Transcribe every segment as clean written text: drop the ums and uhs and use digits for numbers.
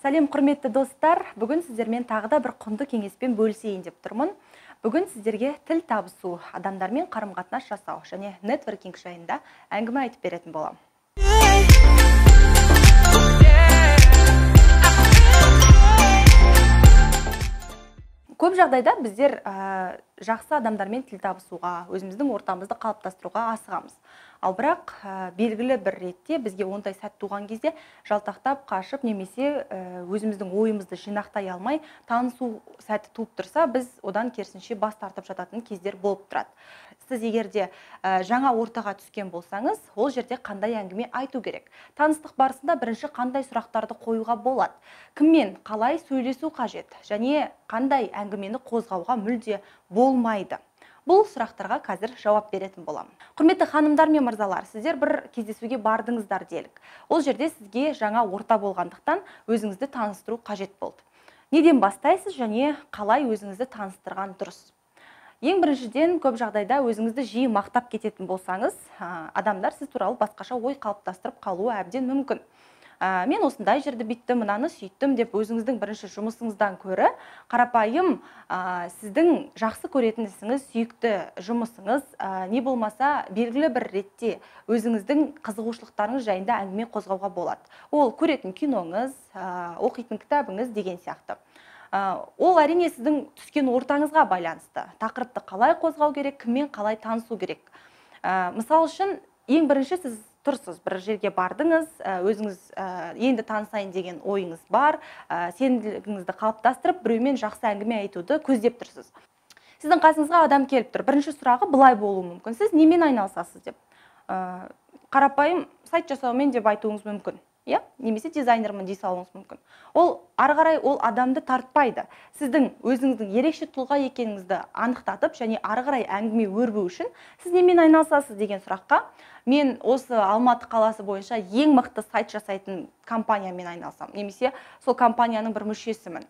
Сәлем, құрметті достар! Бүгін сіздермен тағы да бір құнды кеңеспен бөлісейін деп тұрмын. Бүгін сіздерге тіл табысу, адамдармен қарым-қатынас жасау және нетворкинг жайында әңгіме айтып беретін боламын. Көп жағдайда біздер жақсы адамдармен тіл табысуға, өзіміздің ортамызды қалыптастыруға асығамыз. Ал бірақ белгілі бір ретте бізге ондай сәт туған кезде жалтақтап қашып немесе өзіміздің ойымызды жинақтай алмай танысу сәті туып тұрса, біз одан керісінше бас тартып жататын кездер болып тұрады. Сіз егер де жаңа ортаға түскен болсаңыз, ол жерде қандай әңгіме айту керек? Таныстық барысында бірінші қандай сұрақтарды қоюға болады? Кіммен қалай сөйлесу қажет? Және қандай әңгімені қозғауға мүлде болмайды? Бұл сұрақтарға қазір жауап беретін боламын. Құрметті ханымдар мен мырзалар, сіздер бір кездесуге бардыңыздар делік. Ол жерде сізге жаңа орта болғандықтан өзіңізді таныстыру қажет болды. Неден бастайсыз және қалай өзіңізді таныстырған дұрыс? Ең біріншіден, көп жағдайда өзіңізді жиі мақтап кететін болсаңыз, адамдар сіз туралы басқаша ой қалыптастырып қалуы әбден мүмкін. Мен осындай жерді бүйттім, мынаны сүйттім деп өзіңіздің бірінші жұмысыңыздан көрі, қарапайым сіздің жақсы көретін ісіңіз, сүйікті жұмысыңыз, не болмаса белгілі бір ретте өзіңіздің қызығушылықтарыңыз жайында әңгіме қозғауға болады. Ол көретін киноңыз, оқитын кітабыңыз деген сияқты. Ол әрине сіздің түскен ортаңызға байланысты. Тақырыпты қалай қозғау керек, кіммен қалай танысу керек. Мысал үшін, ең бірінші сіз тұрсыз, бір жерге бардыңыз, өзіңіз енді танысайын деген ойыңыз бар, сенімділігіңізді қалыптастырып, біреумен жақсы әңгіме айтуды көздеп тұрсыз. Сіздің қасыңызға адам келіп тұр. Бірінші сұрағы былай болуы мүмкін. Сіз немен айналысасыз деп. Қарапайым сайт жасаумен деп айтуыңыз мүмкін. Иә? Немесе дизайнермін дей салуыңыз мүмкін. Ол ары қарай ол адамды тартпайды. Сіздің өзіңіздің ерекше тұлға екеніңізді анықтатып және ары қарай әңгіме өрбу үшін сіз немен айналысасыз деген сұраққа мен осы Алматы қаласы бойынша ең мықты сайт жасайтын компаниямен айналысамын. Немесе сол компанияның бір мүшесімін.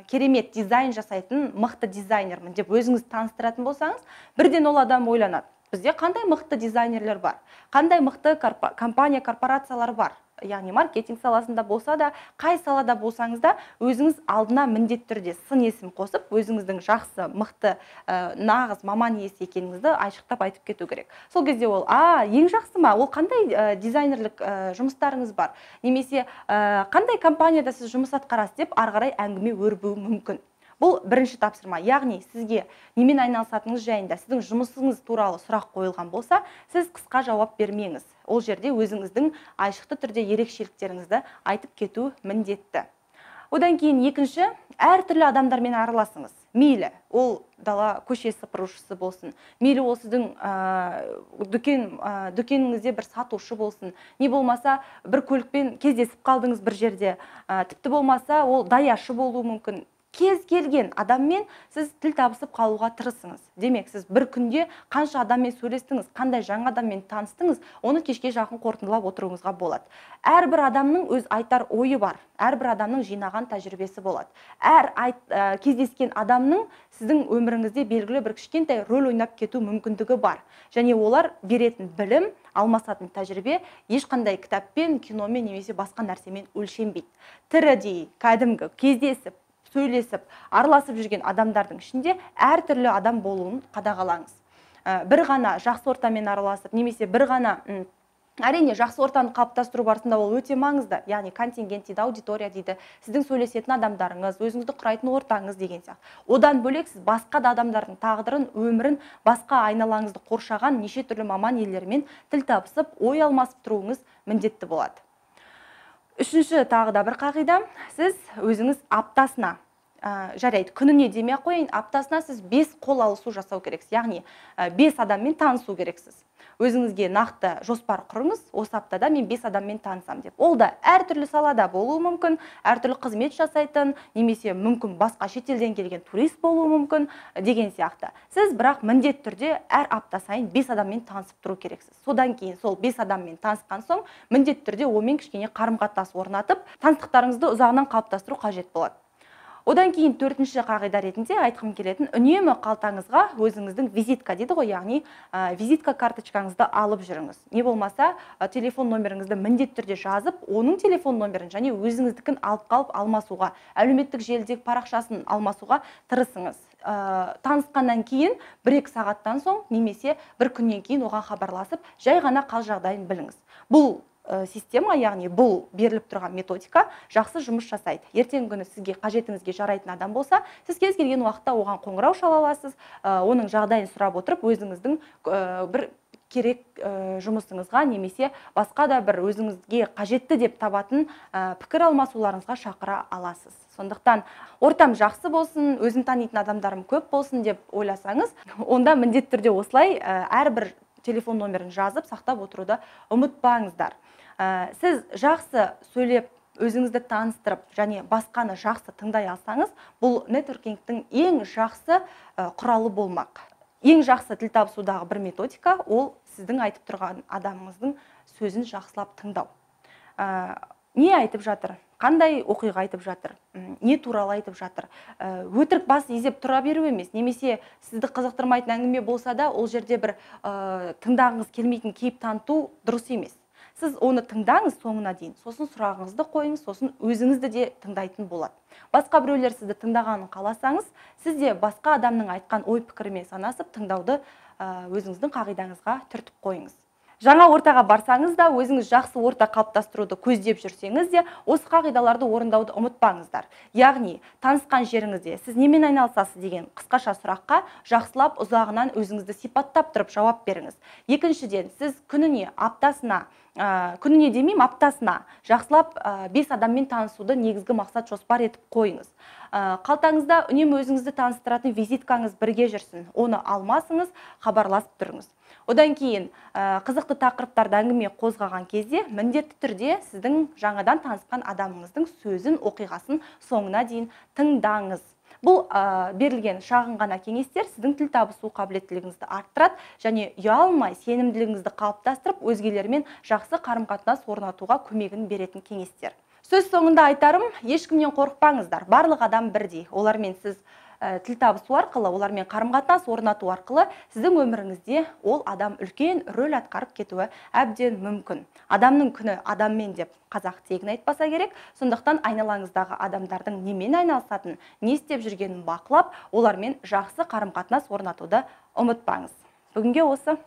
Керемет дизайн жасайтын мықты дизайнермін деп өзіңізді таныстыратын болсаңыз, бірден ол адам ойланады. Бізде қандай мықты дизайнерлер бар? Қандай мықты компания, корпорациялар бар? Яғни маркетинг саласында болса да, қай салада болсаңыз да, өзіңіз алдына міндетті түрде сын есім қосып, өзіңіздің жақсы, мықты, нағыз маман иесі екеніңізді айшықтап айтып кету керек. Сол кезде ол, ең жақсы ма? Ол қандай дизайнерлік жұмыстарыңыз бар? Немесе қандай компанияда сіз жұмыс атқарасыз деп ары қарай әңгіме өрбуі мүмкін. Бұл бірінші тапсырма, яғни сізге немен айналысатыныңыз жайында, сіздің жұмысыңыз туралы сұрақ қойылған болса, сіз қысқа жауап бермеңіз. Ол жерде өзіңіздің айшықты түрде ерекшеліктеріңізді айтып кету міндетті. Одан кейін екінші, әртүрлі адамдармен араласыңыз. Мейлі, ол дала көше сыпырушысы болсын, мейлі ол сіздің дүкеніңізде бір сатушы болсын, не болмаса бір көлікпен кездесіп қалдыңыз бір жерде, тіпті болмаса ол даяшы болуы мүмкін. Кез келген адаммен сіз тіл табысып қалуға тырысыңыз. Демек, сіз бір күнде қанша адаммен сөйлестіңіз, қандай жаңа адаммен таныстыңыз, оны кешке жақын қорытындылап отыруыңызға болады. Әрбір адамның өз айтар ойы бар, әрбір адамның жинаған тәжірибесі болады. Әр кездескен адамның сіздің өміріңізде белгілі бір кішкентай рөл ойнап кету мүмкіндігі бар. Және олар беретін білім, алмасатын тәжірибе ешқандай кітаппен, киномен немесе басқа нәрсемен өлшенбейді. Тірідей, кәдімгі кездесіп, сөйлесіп, араласып жүрген адамдардың ішінде әртүрлі адам болуын қадағалаңыз. Бір ғана жақсы ортамен араласып, немесе бір ғана, әрине жақсы ортаны қалыптастыру барысында ол өте маңызды, яғни контингент дейді, аудитория дейді, сіздің сөйлесетін адамдарыңыз, өзіңізді құрайтын ортаңыз деген сияқты. Одан бөлек сіз басқа да адамдардың тағдырын, өмірін, басқа айналаңызды қоршаған неше түрлі маман иелерімен тіл табысып, ой алмасып тұруыңыз міндетті болады. Үшінші тағы да бір қағида, сіз өзіңіз аптасына, жарайды, күніне демей ақ қояйын, аптасына сіз 5 қол алысу жасау керексіз, яғни 5 адаммен танысу керексіз. Өзіңізге нақты жоспар құрыңыз, осы аптада мен 5 адаммен танысам деп. Ол да әртүрлі салада болуы мүмкін, әртүрлі қызмет жасайтын, немесе мүмкін басқа шетелден келген турист болуы мүмкін деген сияқты. Сіз бірақ міндетті түрде әр апта сайын 5 адаммен танысып тұру керексіз. Содан кейін сол 5 адаммен танысқан соң міндетті түрде онымен кішкене қарым-қатынас орнатып, таныстықтарыңызды ұзағынан қалыптастыру қажет болады. Одан кейін төртінші қағида ретінде айтқым келетін, үнемі қалтаңызға өзіңіздің визитка дейді ғой, яғни визитка карточкаңызды алып жүріңіз. Не болмаса телефон номеріңізді міндетті түрде жазып, оның телефон номерін және өзіңіздікін алып қалып алмасуға, әлеуметтік желідегі парақшасын алмасуға тырысыңыз. Танысқаннан кейін 1-2 сағаттан соң немесе бір күннен кейін оған хабарласып, жай ғана қал жағдайын біліңіз. Бұл система, яғни бұл беріліп тұрған методика жақсы жұмыс жасайды. Ертеңгі күні сізге қажетіңізге жарайтын адам болса, сіз кез келген уақытта оған қоңырау шала аласыз, оның жағдайын сұрап отырып, өзіңіздің бір керек жұмысыңызға немесе басқа да бір өзіңізге қажетті деп табатын пікір алмасуларыңызға шақыра аласыз. Сондықтан ортам жақсы болсын, өзім танитын адамдарым көп болсын деп ойласаңыз, онда міндетті түрде осылай әрбір телефон номерін жазып сақтап отыруды ұмытпаңыздар. Сіз жақсы сөйлеп, өзіңізді таныстырып және басқаны жақсы тыңдай алсаңыз, бұл нетворкингтің ең жақсы құралы болмақ. Ең жақсы тіл табысудағы бір методика ол сіздің айтып тұрған адамыңыздың сөзін жақсылап тыңдау. Не айтып жатыр, қандай оқиға айтып жатыр, не туралы айтып жатыр. Өтірік бас изеп тұра беру емес, немесе сізді қызықтырмайтын әңгіме болса да, ол жерде бір тыңдағыңыз келмейтін кейіп таныту дұрыс емес. Сіз оны тыңдаңыз соңына дейін, сосын сұрағыңызды қойыңыз, сосын өзіңізді де тыңдайтын болады. Басқа біреулер сізді тыңдағанын қаласаңыз, сіз де басқа адамның айтқан ой пікірімен санасып тыңдауды өзіңіздің қағидаңызға түртіп қойыңыз. Жаңа ортаға барсаңыз да, өзіңіз жақсы орта қалыптастыруды көздеп жүрсеңіз де, осы қағидаларды орындауды ұмытпаңыздар. Яғни, танысқан жеріңізде сіз немен айналысасыз деген қысқаша сұраққа жақсылап ұзағынан өзіңізді сипаттап тұрып жауап беріңіз. Екіншіден, сіз күніне, аптасына, күніне демеймін, аптасына жақсылап 5 адаммен танысуды негізгі мақсат жоспар етіп қойыңыз. Қалтаңызда үнемі өзіңізді таныстыратын визиткаңыз бірге жүрсін, оны алмасыңыз, хабарласып тұрыңыз. Одан кейін қызықты тақырыптарды әңгіме қозғаған кезде міндетті түрде сіздің жаңадан танысқан адамыңыздың сөзін, оқиғасын соңына дейін тыңдаңыз. Бұл берілген шағын ғана кеңестер сіздің тіл табысу қабілеттілігіңізді арттырады және ұялмай сенімділігіңізді қалыптастырып, өзгелермен жақсы қарым-қатынас орнатуға көмегін беретін кеңестер. Сөз соңында айтарым, ешкімнен қорықпаңыздар, барлық адам бірдей. Олармен сіз тіл табысу арқылы, олармен қарым-қатынас орнату арқылы сіздің өміріңізде ол адам үлкен рөл атқарып кетуі әбден мүмкін. Адамның күні адаммен деп қазақ тегін айтпаса керек, сондықтан айналаңыздағы адамдардың немен айналысатынын, не істеп жүргенін бақылап, олармен жақсы қарым-қатынас орнатуды ұмытпаңыз. Бүгінге осы.